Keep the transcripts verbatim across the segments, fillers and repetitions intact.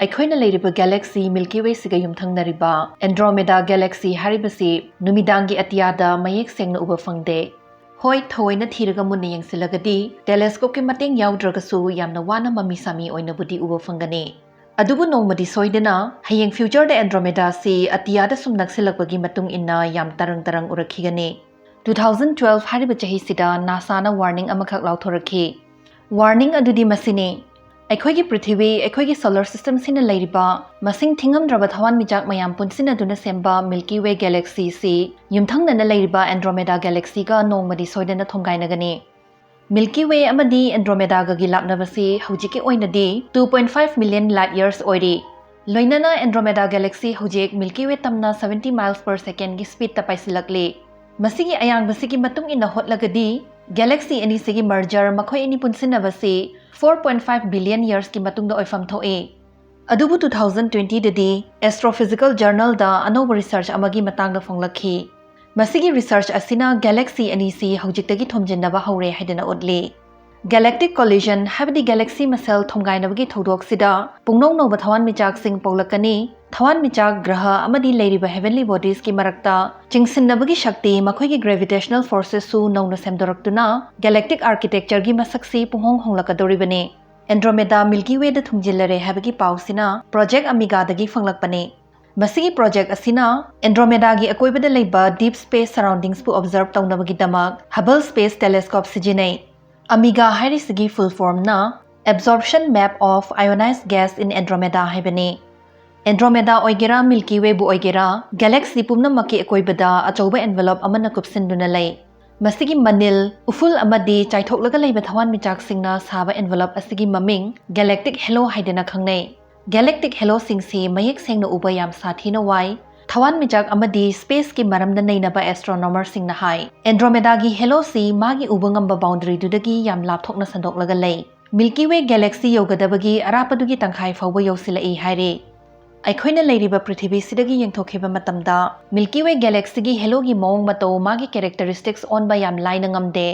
ꯑꯩꯈꯣꯏꯅ ꯂꯩꯔꯤꯕ galaxy Milky Way ꯁꯤꯒ ꯌꯨꯝꯊꯪꯅꯔꯤꯕ Andromeda galaxy ꯍꯥꯏꯔꯤꯕꯁꯤ ꯅꯨꯃꯤꯗꯥꯡꯒꯤ ꯑꯇꯤꯌꯥꯗ ꯃꯌꯦꯛ ꯁꯦꯡꯅ ꯎꯕ ꯐꯪꯗꯦ꯫ ꯍꯣꯏ, ꯊꯑꯣꯏꯅ ꯊꯤꯔꯒ ꯃꯨꯟꯅ ꯌꯦꯡꯁꯤꯜꯂꯒꯗꯤ telescope ꯀꯤ ꯃꯇꯦꯡ ꯌꯥꯎꯗ꯭ꯔꯒꯁꯨ ꯌꯥꯝꯅ ꯋꯥꯅ ꯃꯃꯤ ꯁꯥꯃꯤ ꯑꯣꯏꯅꯕꯨꯗꯤ ꯎꯕ ꯐꯪꯒꯅꯤ꯫ ꯑꯗꯨꯕꯨ ꯅꯣꯡꯃꯗꯤ ꯁꯣꯏꯗꯅ ꯍꯌꯦꯡ future ꯗ Andromeda ꯁꯤ ꯑꯇꯤꯌꯥꯗ ꯁꯨꯝ ꯅꯛꯁꯤꯜꯂꯛꯄꯒꯤ ꯃꯇꯨꯡ ꯏꯟꯅ ꯌꯥꯝ ꯇꯔꯪ ꯇꯔꯪ ꯎꯔꯛꯈꯤꯒꯅꯤ꯫ Two thousand twelve ꯍꯥꯏꯔꯤꯕ ꯆꯍꯤꯁꯤꯗ NASA ꯅ warning ꯑꯃꯈꯛ ꯂꯥꯎꯊꯣꯔꯛꯈꯤ꯫ Warning ꯑꯗꯨꯗꯤ ꯃꯁꯤꯅꯤ, ꯑꯩꯈꯣꯏꯒꯤ ꯄ꯭ꯔꯤꯊꯤꯕꯤ, ꯑꯩꯈꯣꯏꯒꯤ solar system ꯁꯤꯅ ꯂꯩꯔꯤꯕ ꯃꯁꯤꯡ ꯊꯤꯉꯝꯗ꯭ꯔꯕ ꯊꯋꯥꯟꯃꯤꯆꯥꯛ ꯃꯌꯥꯝ ꯄꯨꯟꯁꯤꯟꯅꯗꯨꯅ ꯁꯦꯝꯕ Milky Way galaxy ꯁꯤ ꯌꯨꯝꯊꯪꯅꯅ ꯂꯩꯔꯤꯕ Andromeda galaxy ꯒ ꯅꯣꯡꯃꯗꯤ ꯁꯣꯏꯗꯅ ꯊꯣꯝꯒꯥꯏꯅꯒꯅꯤ꯫ Milky Way ꯑꯃꯗꯤ Andromeda ꯒꯒꯤ ꯂꯥꯞꯅꯕꯁꯤ ꯍꯧꯖꯤꯛꯀꯤ ꯑꯣꯏꯅꯗꯤ two point five million light years ꯑꯣꯏꯔꯤ꯫ ꯂꯣꯏꯅꯅ Andromeda galaxy ꯍꯧꯖꯤꯛ Milky Way ꯇꯝꯅ seventy miles per second ꯒꯤ speed ꯇ ꯄꯥꯏꯁꯤꯜꯂꯛꯂꯤ꯫ ꯃꯁꯤꯒꯤ ꯑꯌꯥꯡꯕꯁꯤꯒꯤ ꯃꯇꯨꯡ ꯏꯟꯅ ꯍꯣꯠꯂꯒꯗꯤ galaxy ꯑꯅꯤꯁꯤꯒꯤ merger, ꯃꯈꯣꯏ ꯑꯅꯤ ꯄꯨꯟꯁꯤꯟꯅꯕꯁꯤ four point five billion years ꯀꯤ ꯃꯇꯨꯡꯗ ꯑꯣꯏꯐꯝ ꯊꯣꯛꯏ꯫ ꯑꯗꯨꯕꯨ two thousand twenty ꯗꯗꯤ Astrophysical Journal ꯗ ꯑꯅꯧꯕ research ꯑꯃꯒꯤ ꯃꯇꯥꯡꯗ ꯐꯣꯡꯂꯛꯈꯤ꯫ ꯃꯁꯤꯒꯤ research ꯑꯁꯤꯅ galaxy ꯑꯅꯤꯁꯤ ꯍꯧꯖꯤꯛꯇꯒꯤ ꯊꯣꯝꯖꯤꯟꯅꯕ ꯍꯧꯔꯦ ꯍꯥꯏꯗꯅ ꯎꯠꯂꯤ꯫ Galactic collision ꯍꯥꯏꯕꯗꯤ galaxy ꯃꯁꯦꯜ ꯊꯣꯝꯒꯥꯏꯅꯕꯒꯤ ꯊꯧꯗꯣꯛꯁꯤꯗ ꯄꯨꯡꯅꯧ ꯅꯧꯕ ꯊꯋꯥꯟꯃꯤꯆꯥꯛꯁꯤꯡ ꯄꯣꯛꯂꯛꯀꯅꯤ꯫ ꯊꯋꯥꯟꯃꯤꯆꯥꯛ, ꯒ꯭ꯔꯍ ꯑꯃꯗꯤ ꯂꯩꯔꯤꯕ heavenly bodies ꯀꯤ ꯃꯔꯛꯇ ꯆꯤꯡꯁꯤꯟꯅꯕꯒꯤ ꯁꯛꯇꯤ, ꯃꯈꯣꯏꯒꯤ gravitational forces ꯁꯨ ꯅꯧꯅ ꯁꯦꯝꯗꯣꯔꯛꯇꯨꯅ galactic architecture ꯒꯤ ꯃꯁꯛꯁꯤ ꯄꯨꯡꯍꯣꯡ ꯍꯣꯡꯂꯛꯀꯗꯧꯔꯤꯕꯅꯤ꯫ Andromeda Milky Way ꯗ ꯊꯨꯡꯖꯤꯜꯂꯔꯦ ꯍꯥꯏꯕꯒꯤ ꯄꯥꯎꯁꯤꯅ Project Amiga ꯗꯒꯤ ꯐꯪꯂꯛꯄꯅꯤ꯫ ꯃꯁꯤꯒꯤ project ꯑꯁꯤꯅ Andromeda ꯒꯤ ꯑꯀꯣꯏꯕꯗ ꯂꯩꯕ deep space surroundings ꯄꯨ observe ꯇꯧꯅꯕꯒꯤꯗꯃꯛ Hubble Space Telescope ꯁꯤꯖꯤꯟꯅꯩ꯫ Amiga ꯍꯥꯏꯔꯤꯁꯤꯒꯤ full form ꯅ Absorption Map of Ionized Gas in Andromeda ꯍꯥꯏꯕꯅꯤ꯫ Andromeda ꯑꯣꯏꯒꯦꯔꯥ, Milky Way ꯕꯨ ꯑꯣꯏꯒꯦꯔꯥ, galaxy ꯄꯨꯝꯅꯃꯛꯀꯤ ꯑꯀꯣꯏꯕꯗ ꯑꯆꯧꯕ envelope ꯑꯃꯅ ꯀꯨꯞꯁꯤꯟꯗꯨꯅ ꯂꯩ꯫ ꯃꯁꯤꯒꯤ ꯃꯅꯤꯜ, ꯎꯐꯨꯜ ꯑꯃꯗꯤ ꯆꯥꯏꯊꯣꯛꯂꯒ ꯂꯩꯕ ꯊꯋꯥꯟꯃꯤꯆꯥꯛꯁꯤꯡꯅ ꯁꯥꯕ envelope ꯑꯁꯤꯒꯤ ꯃꯃꯤꯡ galactic halo ꯍꯥꯏꯗꯅ ꯈꯪꯅꯩ꯫ Galactic halo ꯁꯤꯡꯁꯤ ꯃꯌꯦꯛ ꯁꯦꯡꯅ ꯎꯕ ꯌꯥꯝ ꯁꯥꯊꯤꯅ ꯋꯥꯏ꯫ ꯊꯋꯥꯟꯃꯤꯆꯥꯛ ꯑꯃꯗꯤ space ꯀꯤ ꯃꯔꯝꯗ ꯅꯩꯅꯕ astronomer ꯁꯤꯡꯅ ꯍꯥꯏ, Andromeda ꯒꯤ halo ꯁꯤ ꯃꯥꯒꯤ ꯎꯕ ꯉꯝꯕ boundary ꯗꯨꯗꯒꯤ ꯌꯥꯝ ꯂꯥꯞꯊꯣꯛꯅ ꯁꯟꯗꯣꯛꯂꯒ ꯂꯩ꯫ Milky Way galaxy ꯌꯧꯒꯗꯕꯒꯤ ꯑꯔꯥꯞꯄꯗꯨꯒꯤ ꯇꯪꯈꯥꯏ ꯐꯥꯎꯕ ꯌꯧꯁꯤꯜꯂꯛꯏ ꯍꯥꯏꯔꯤ꯫ ꯑꯩꯈꯣꯏꯅ ꯂꯩꯔꯤꯕ ꯄ꯭ꯔꯤꯊꯤꯕꯤꯁꯤꯗꯒꯤ ꯌꯦꯡꯊꯣꯛꯈꯤꯕ ꯃꯇꯝꯗ Milky Way galaxy ꯒꯤ halo ꯒꯤ ꯃꯑꯣꯡ ꯃꯇꯧ, ꯃꯥꯒꯤ characteristics ꯑꯣꯟꯕ ꯌꯥꯝ ꯂꯥꯏꯅ ꯉꯝꯗꯦ꯫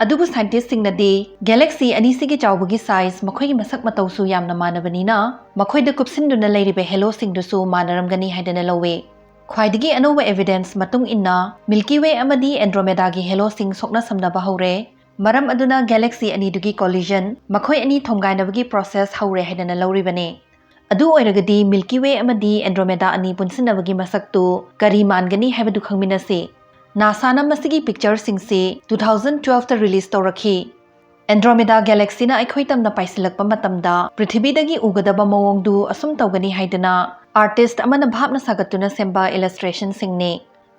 ꯑꯗꯨꯕꯨ scientistꯁꯤꯡꯅꯗꯤ galaxy ꯑꯅꯤꯁꯤꯒꯤ ꯆꯥꯎꯕꯒꯤ size, ꯃꯈꯣꯏꯒꯤ ꯃꯁꯛ ꯃꯇꯧꯁꯨ ꯌꯥꯝꯅ ꯃꯥꯟꯅꯕꯅꯤꯅ, ꯃꯈꯣꯏꯗ ꯀꯨꯞꯁꯤꯟꯗꯨꯅ ꯂꯩꯔꯤꯕ haloꯁꯤꯡꯗꯨꯁꯨ ꯃꯥꯟꯅꯔꯝꯒꯅꯤ ꯍꯥꯏꯗꯅ ꯂꯧꯏ꯫ ꯈ꯭ꯋꯥꯏꯗꯒꯤ ꯑꯅꯧꯕ evidence ꯃꯇꯨꯡ ꯏꯟꯅ, Milky Way ꯑꯃꯗꯤ Andromedaꯒꯤ haloꯁꯤꯡ ꯁꯣꯛꯅ ꯁꯝꯅꯕ ꯍꯧꯔꯦ, ꯃꯔꯝ ꯑꯗꯨꯅ galaxy ꯑꯅꯤꯗꯨꯒꯤ collision, ꯃꯈꯣꯏ ꯑꯅꯤ ꯊꯣꯝꯒꯥꯏꯅꯕꯒꯤ process ꯍꯧꯔꯦ ꯍꯥꯏꯗꯅ ꯂꯧꯔꯤꯕꯅꯤ꯫ ꯑꯗꯨ ꯑꯣꯏꯔꯒꯗꯤ Milky Way ꯑꯃꯗꯤ Andromeda ꯑꯅꯤ ꯄꯨꯟꯁꯤꯟꯅꯕꯒꯤ ꯃꯁꯛꯇꯨ ꯀꯔꯤ ꯃꯥꯟꯒꯅꯤ ꯍꯥꯏꯕꯗꯨ ꯈꯪꯃꯤꯟꯅꯁꯤ꯫ NASAꯅ ꯃꯁꯤꯒꯤ pictureꯁꯤꯡꯁꯤ two thousand twelveꯇ release ꯇꯧꯔꯛꯈꯤ꯫ Andromeda galaxyꯅ ꯑꯩꯈꯣꯏ ꯇꯝꯅ ꯄꯥꯏꯁꯤꯜꯂꯛꯄ ꯃꯇꯝꯗ ꯄ꯭ꯔꯤꯊꯤꯕꯤꯗꯒꯤ ꯎꯒꯗꯕ ꯃꯑꯣꯡꯗꯨ ꯑꯁꯨꯝ ꯇꯧꯒꯅꯤ ꯍꯥꯏꯗꯅ artist ꯑꯃꯅ ꯚꯥꯞꯅ ꯁꯥꯒꯠꯇꯨꯅ ꯁꯦꯝꯕ illustrationꯁꯤꯡꯅꯤ꯫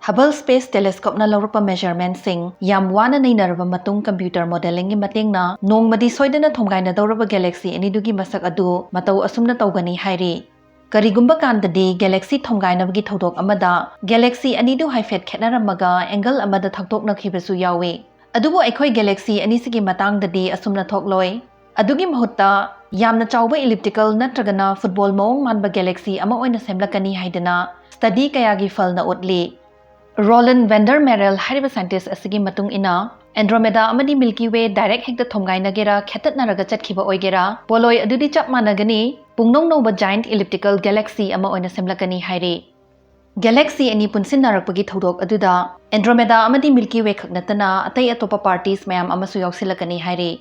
Hubble Space Telescopeꯅ ꯂꯧꯔꯛꯄ measurementꯁꯤꯡ ꯌꯥꯝ ꯋꯥꯅ ꯅꯩꯅꯔꯕ ꯃꯇꯨꯡ, computer modelingꯒꯤ ꯃꯇꯦꯡꯅ ꯅꯣꯡꯃꯗꯤ ꯁꯣꯏꯗꯅ ꯊꯣꯝꯒꯥꯏꯅꯗꯧꯔꯕ galaxy ꯑꯅꯤꯗꯨꯒꯤ ꯃꯁꯛ ꯑꯗꯨ ꯃꯇꯧ ꯑꯁꯨꯝꯅ ꯇꯧꯒꯅꯤ ꯍꯥꯏꯔꯤ꯫ ꯀꯔꯤꯒꯨꯝꯕ ꯀꯥꯟꯗꯗꯤ galaxy ꯊꯣꯝꯒꯥꯏꯅꯕꯒꯤ ꯊꯧꯗꯣꯛ ꯑꯃꯗ galaxy ꯑꯅꯤꯗꯨ ꯍꯥꯏꯐꯦꯠ ꯈꯦꯠꯅꯔꯝꯃꯒ angle ꯑꯃꯗ ꯊꯛꯇꯣꯛꯅꯈꯤꯕꯁꯨ ꯌꯥꯎꯏ꯫ ꯑꯗꯨꯕꯨ ꯑꯩꯈꯣꯏ galaxy ꯑꯅꯤꯁꯤꯒꯤ ꯃꯇꯥꯡꯗꯗꯤ ꯑꯁꯨꯝꯅ ꯊꯣꯛꯂꯣꯏ꯫ ꯑꯗꯨꯒꯤ ꯃꯍꯨꯠꯇ ꯌꯥꯝꯅ ꯆꯥꯎꯕ elliptical ꯅꯠꯇ꯭ꯔꯒꯅ football ꯃꯑꯣꯡ ꯃꯥꯟꯕ galaxy ꯑꯃ ꯑꯣꯏꯅ ꯁꯦꯝꯂꯛꯀꯅꯤ ꯍꯥꯏꯗꯅ study ꯀꯌꯥꯒꯤ ꯐꯜꯅ ꯎꯠꯂꯤ꯫ Roland van der Merel ꯍꯥꯏꯔꯤꯕ scientist ꯑꯁꯤꯒꯤ ꯃꯇꯨꯡ ꯏꯟꯅ, Andromeda ꯑꯃꯗꯤ Milky Way direct ꯍꯦꯛꯇ ꯊꯣꯝꯒꯥꯏꯅꯒꯦꯔꯥ, ꯈꯦꯠꯇꯠꯅꯔꯒ ꯆꯠꯈꯤꯕ ꯑꯣꯏꯒꯦꯔꯥ, ꯄꯣꯠꯂꯣꯏ ꯑꯗꯨꯗꯤ ꯆꯞ ꯃꯥꯟꯅꯒꯅꯤ, ꯄꯨꯡꯅꯧ ꯅꯧꯕ giant elliptical galaxy ꯑꯃ ꯑꯣꯏꯅ ꯁꯦꯝꯂꯛꯀꯅꯤ ꯍꯥꯏꯔꯤ꯫ Galaxy ꯑꯅꯤ ꯄꯨꯟꯁꯤꯟꯅꯔꯛꯄꯒꯤ ꯊꯧꯗꯣꯛ ꯑꯗꯨꯗ Andromeda ꯑꯃꯗꯤ Milky Way ꯈꯛ ꯅꯠꯇꯅ ꯑꯇꯩ ꯑꯇꯣꯞꯄ parties ꯃꯌꯥꯝ ꯑꯃꯁꯨ ꯌꯥꯎꯁꯤꯜꯂꯛꯀꯅꯤ ꯍꯥꯏꯔꯤ꯫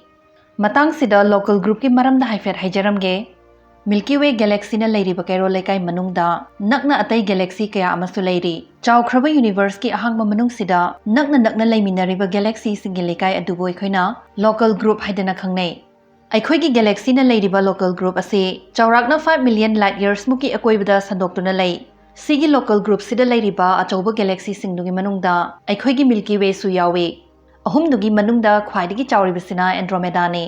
ꯃꯇꯥꯡꯁꯤꯗ local groupꯀꯤ ꯃꯔꯝꯗ ꯍꯥꯏꯐꯦꯠ ꯍꯥꯏꯖꯔꯝꯒꯦ꯫ Milky Way galaxyꯅ ꯂꯩꯔꯤꯕ ꯀꯩꯔꯣꯜ ꯂꯩꯀꯥꯏ ꯃꯅꯨꯡꯗ ꯅꯛꯅ ꯑꯇꯩ galaxy ꯀꯌꯥ ꯑꯃꯁꯨ ꯂꯩꯔꯤ꯫ ꯆꯥꯎꯈ꯭ꯔꯕ universeꯀꯤ ꯑꯍꯥꯡꯕ ꯃꯅꯨꯡꯁꯤꯗ ꯅꯛꯅ ꯅꯛꯅ ꯂꯩꯃꯤꯟꯅꯔꯤꯕ galaxyꯁꯤꯡꯒꯤ ꯂꯩꯀꯥꯏ ꯑꯗꯨꯕꯨ ꯑꯩꯈꯣꯏꯅ local group ꯍꯥꯏꯗꯅ ꯈꯪꯅꯩ꯫ ꯑꯩꯈꯣꯏꯒꯤ galaxyꯅ ꯂꯩꯔꯤꯕ local group ꯑꯁꯤ ꯆꯥꯎꯔꯥꯛꯅ five million light yearsꯃꯨꯛꯀꯤ ꯑꯀꯣꯏꯕꯗ ꯁꯟꯗꯣꯛꯇꯨꯅ ꯂꯩ꯫ ꯁꯤꯒꯤ local groupꯁꯤꯗ ꯂꯩꯔꯤꯕ ꯑꯆꯧꯕ galaxyꯁꯤꯡꯗꯨꯒꯤ ꯃꯅꯨꯡꯗ ꯑꯩꯈꯣꯏꯒꯤ Milky Wayꯁꯨ ꯌꯥꯎꯏ꯫ ꯑꯍꯨꯝꯗꯨꯒꯤ ꯃꯅꯨꯡꯗ ꯈ꯭ꯋꯥꯏꯗꯒꯤ ꯆꯥꯎꯔꯤꯕꯁꯤꯅ Andromedaꯅꯤ꯫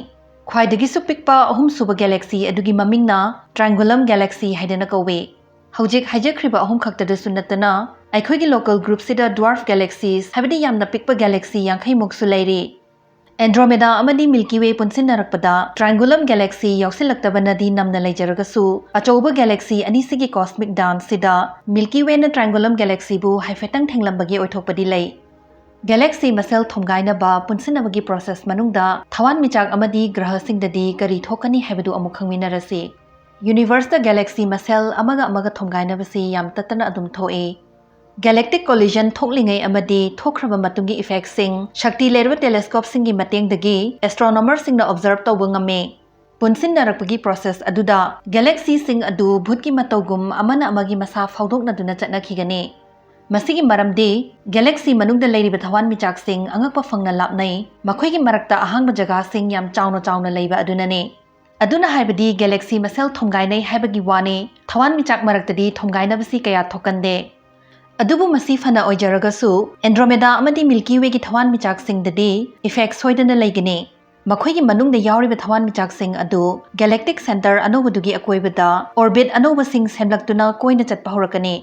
ꯈ꯭ꯋꯥꯏꯗꯒꯤꯁꯨ ꯄꯤꯛꯄ ꯑꯍꯨꯝꯁꯨꯕ galaxy ꯑꯗꯨꯒꯤ ꯃꯃꯤꯡꯅ Trangulum galaxy ꯍꯥꯏꯗꯅ ꯀꯧꯏ꯫ ꯍꯧꯖꯤꯛ ꯍꯥꯏꯖꯈ꯭ꯔꯤꯕ ꯑꯍꯨꯝ ꯈꯛꯇꯗꯁꯨ ꯅꯠꯇꯅ, ꯑꯩꯈꯣꯏꯒꯤ local groupꯁꯤꯗ dwarf galaxies, ꯍꯥꯏꯕꯗꯤ ꯌꯥꯝꯅ ꯄꯤꯛꯄ galaxy ꯌꯥꯡꯈꯩ ꯃꯨꯛꯁꯨ ꯂꯩꯔꯤ꯫ Andromeda ꯑꯃꯗꯤ Milky Way ꯄꯨꯟꯁꯤꯟꯅꯔꯛꯄꯗ Trangulum galaxy ꯌꯥꯎꯁꯤꯜꯂꯛꯇꯕꯅꯗꯤ ꯅꯝꯅ ꯂꯩꯖꯔꯒꯁꯨ, ꯑꯆꯧꯕ galaxy ꯑꯅꯤꯁꯤꯒꯤ cosmic danceꯁꯤꯗ Milky Wayꯅ Trangulum galaxyꯕꯨ ꯍꯥꯏꯐꯦꯠꯇꯪ ꯊꯦꯡꯂꯝꯕꯒꯤ ꯑꯣꯏꯊꯣꯛꯄꯗꯤ ꯂꯩ꯫ Galaxy ꯃꯁꯦꯜ ꯊꯣꯝꯒꯥꯏꯅꯕ ꯄꯨꯟꯁꯤꯟꯅꯕꯒꯤ process ꯃꯅꯨꯡꯗ ꯊꯋꯥꯟꯃꯤꯆꯥꯛ ꯑꯃꯗꯤ ꯒ꯭ꯔꯍꯁꯤꯡꯗꯗꯤ ꯀꯔꯤ ꯊꯣꯛꯀꯅꯤ ꯍꯥꯏꯕꯗꯨ ꯑꯃꯨꯛ ꯈꯪꯃꯤꯟꯅꯔꯁꯤ꯫ Universeꯇ galaxy ꯃꯁꯦꯜ ꯑꯃꯒ ꯑꯃꯒ ꯊꯣꯝꯒꯥꯏꯅꯕꯁꯤ ꯌꯥꯝ ꯇꯠꯇꯅ ꯑꯗꯨꯝ ꯊꯣꯛꯏ꯫ Galactic collision ꯊꯣꯛꯂꯤꯉꯩ ꯑꯃꯗꯤ ꯊꯣꯛꯈ꯭ꯔꯕ ꯃꯇꯨꯡꯒꯤ effectꯁꯤꯡ ꯁꯛꯇꯤ ꯂꯩꯔꯕ telescopeꯁꯤꯡꯒꯤ ꯃꯇꯦꯡꯗꯒꯤ astronomerꯁꯤꯡꯅ observe ꯇꯧꯕ ꯉꯝꯃꯤ꯫ ꯄꯨꯟꯁꯤꯟꯅꯔꯛꯄꯒꯤ process ꯑꯗꯨꯗ galaxyꯁꯤꯡ ꯑꯗꯨ ꯚꯨꯠꯀꯤ ꯃꯇꯧꯒꯨꯝ ꯑꯃꯅ ꯑꯃꯒꯤ ꯃꯁꯥ ꯐꯥꯎꯗꯣꯛꯅꯗꯨꯅ ꯆꯠꯅꯈꯤꯒꯅꯤ꯫ ꯃꯁꯤꯒꯤ ꯃꯔꯝꯗꯤ galaxy ꯃꯅꯨꯡꯗ ꯂꯩꯔꯤꯕ ꯊꯋꯥꯟꯃꯤꯆꯥꯛꯁꯤꯡ ꯑꯉꯛꯄ ꯐꯪꯅ ꯂꯥꯞꯅꯩ, ꯃꯈꯣꯏꯒꯤ ꯃꯔꯛꯇ ꯑꯍꯥꯡꯕ ꯖꯒꯥꯁꯤꯡ ꯌꯥꯝ ꯆꯥꯎꯅ ꯆꯥꯎꯅ ꯂꯩꯕ ꯑꯗꯨꯅꯅꯤ꯫ ꯑꯗꯨꯅ ꯍꯥꯏꯕꯗꯤ galaxy ꯃꯁꯦꯜ ꯊꯣꯝꯒꯥꯏꯅꯩ ꯍꯥꯏꯕꯒꯤ ꯋꯥꯅꯤ, ꯊꯋꯥꯟꯃꯤꯆꯥꯛ ꯃꯔꯛꯇꯗꯤ ꯊꯣꯝꯒꯥꯏꯅꯕꯁꯤ ꯀꯌꯥ ꯊꯣꯛꯀꯟꯗꯦ꯫ ꯑꯗꯨꯕꯨ ꯃꯁꯤ ꯐꯅ ꯑꯣꯏꯖꯔꯒꯁꯨ, Andromeda ꯑꯃꯗꯤ Milky Wayꯒꯤ ꯊꯋꯥꯟꯃꯤꯆꯥꯛꯁꯤꯡꯗꯗꯤ effect ꯁꯣꯏꯗꯅ ꯂꯩꯒꯅꯤ꯫ ꯃꯈꯣꯏꯒꯤ ꯃꯅꯨꯡꯗ ꯌꯥꯎꯔꯤꯕ ꯊꯋꯥꯟꯃꯤꯆꯥꯛꯁꯤꯡ ꯑꯗꯨ galactic centre ꯑꯅꯧꯕꯗꯨꯒꯤ ꯑꯀꯣꯏꯕꯗ orbit ꯑꯅꯧꯕꯁꯤꯡ ꯁꯦꯝꯂꯛꯇꯨꯅ ꯀꯣꯏꯅ ꯆꯠꯄ ꯍꯧꯔꯛꯀꯅꯤ꯫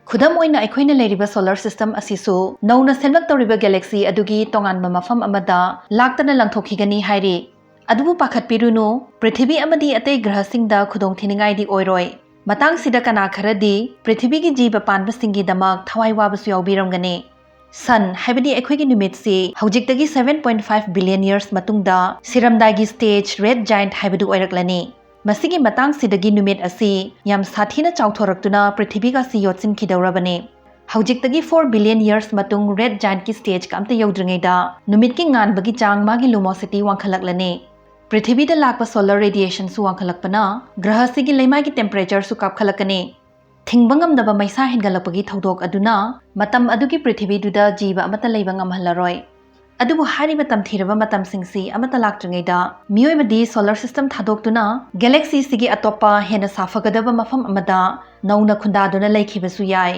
ꯈꯨꯗꯝ ꯑꯣꯏꯅ, ꯑꯩꯈꯣꯏꯅ ꯂꯩꯔꯤꯕ solar system ꯑꯁꯤꯁꯨ ꯅꯧꯅ ꯁꯦꯝꯂꯛꯇꯧꯔꯤꯕ galaxy ꯑꯗꯨꯒꯤ ꯇꯣꯉꯥꯟꯕ ꯃꯐꯝ ꯑꯃꯗ ꯂꯥꯛꯇꯅ ꯂꯪꯊꯣꯛꯈꯤꯒꯅꯤ ꯍꯥꯏꯔꯤ꯫ ꯑꯗꯨꯕꯨ ꯄꯥꯈꯠꯄꯤꯔꯨꯅꯨ, ꯄ꯭ꯔꯤꯊꯤꯕꯤ ꯑꯃꯗꯤ ꯑꯇꯩ ꯒ꯭ꯔꯍꯁꯤꯡꯗ ꯈꯨꯗꯣꯡꯊꯤꯅꯤꯡꯉꯥꯏꯗꯤ ꯑꯣꯏꯔꯣꯏ꯫ ꯃꯇꯥꯡꯁꯤꯗ ꯀꯅꯥ ꯈꯔꯗꯤ ꯄ꯭ꯔꯤꯊꯤꯕꯤꯒꯤ ꯖꯤꯕ ꯄꯥꯟꯕꯁꯤꯡꯒꯤꯗꯃꯛ ꯊꯋꯥꯏ ꯋꯥꯕꯁꯨ ꯌꯥꯎꯕꯤꯔꯝꯒꯅꯤ꯫ Sun, ꯍꯥꯏꯕꯗꯤ ꯑꯩꯈꯣꯏꯒꯤ ꯅꯨꯃꯤꯠꯁꯤ ꯍꯧꯖꯤꯛꯇꯒꯤ seven point five billion years ꯃꯇꯨꯡꯗ ꯁꯤꯔꯝꯗꯥꯏꯒꯤ stage red giant ꯍꯥꯏꯕꯗꯨ ꯑꯣꯏꯔꯛꯂꯅꯤ꯫ ꯃꯁꯤꯒꯤ ꯃꯇꯥꯡꯁꯤꯗꯒꯤ ꯅꯨꯃꯤꯠ ꯑꯁꯤ ꯌꯥꯝ ꯁꯥꯊꯤꯅ ꯆꯥꯎꯊꯣꯔꯛꯇꯨꯅ ꯄ꯭ꯔꯤꯊꯤꯕꯤꯒꯁꯤ ꯌꯣꯠꯁꯤꯟꯈꯤꯗꯧꯔꯕꯅꯤ꯫ ꯍꯧꯖꯤꯛꯇꯒꯤ four billion years ꯃꯇꯨꯡ red giantꯀꯤ stageꯀ ꯑꯝꯇ ꯌꯧꯗ꯭ꯔꯤꯉꯩꯗ ꯅꯨꯃꯤꯠꯀꯤ ꯉꯥꯟꯕꯒꯤ ꯆꯥꯡ, ꯃꯥꯒꯤ luminosity ꯋꯥꯡꯈꯠꯂꯛꯂꯅꯤ꯫ ꯄ꯭ꯔꯤꯊꯤꯕꯤꯗ ꯂꯥꯛꯄ solar radiationꯁꯨ ꯋꯥꯡꯈꯠꯂꯛꯄꯅ ꯒ꯭ꯔꯍꯁꯤꯒꯤ ꯂꯩꯃꯥꯏꯒꯤ temperatureꯁꯨ ꯀꯥꯞꯈꯠꯂꯛꯀꯅꯤ꯫ ꯊꯤꯡꯕ ꯉꯝꯗꯕ ꯃꯩꯁꯥ ꯍꯦꯟꯒꯠꯂꯛꯄꯒꯤ ꯊꯧꯗꯣꯛ ꯑꯗꯨꯅ ꯃꯇꯝ ꯑꯗꯨꯒꯤ ꯄ꯭ꯔꯤꯊꯤꯕꯤꯗꯨꯗ ꯖꯤꯕ ꯑꯃꯠꯇ ꯂꯩꯕ ꯉꯝꯍꯜꯂꯔꯣꯏ꯫ ꯑꯗꯨꯕꯨ ꯍꯥꯏꯔꯤꯕ ꯇꯝꯊꯤꯔꯕ ꯃꯇꯝꯁꯤꯡꯁꯤ ꯑꯃꯠꯇ ꯂꯥꯛꯇ꯭ꯔꯤꯉꯩꯗ ꯃꯤꯑꯣꯏꯕꯗꯤ solar system ꯊꯥꯗꯣꯛꯇꯨꯅ galaxyꯁꯤꯒꯤ ꯑꯇꯣꯞꯄ ꯍꯦꯟꯅ ꯁꯥꯐꯒꯗꯕ ꯃꯐꯝ ꯑꯃꯗ ꯅꯧꯅ ꯈꯨꯟꯗꯥꯗꯨꯅ ꯂꯩꯈꯤꯕꯁꯨ ꯌꯥꯏ꯫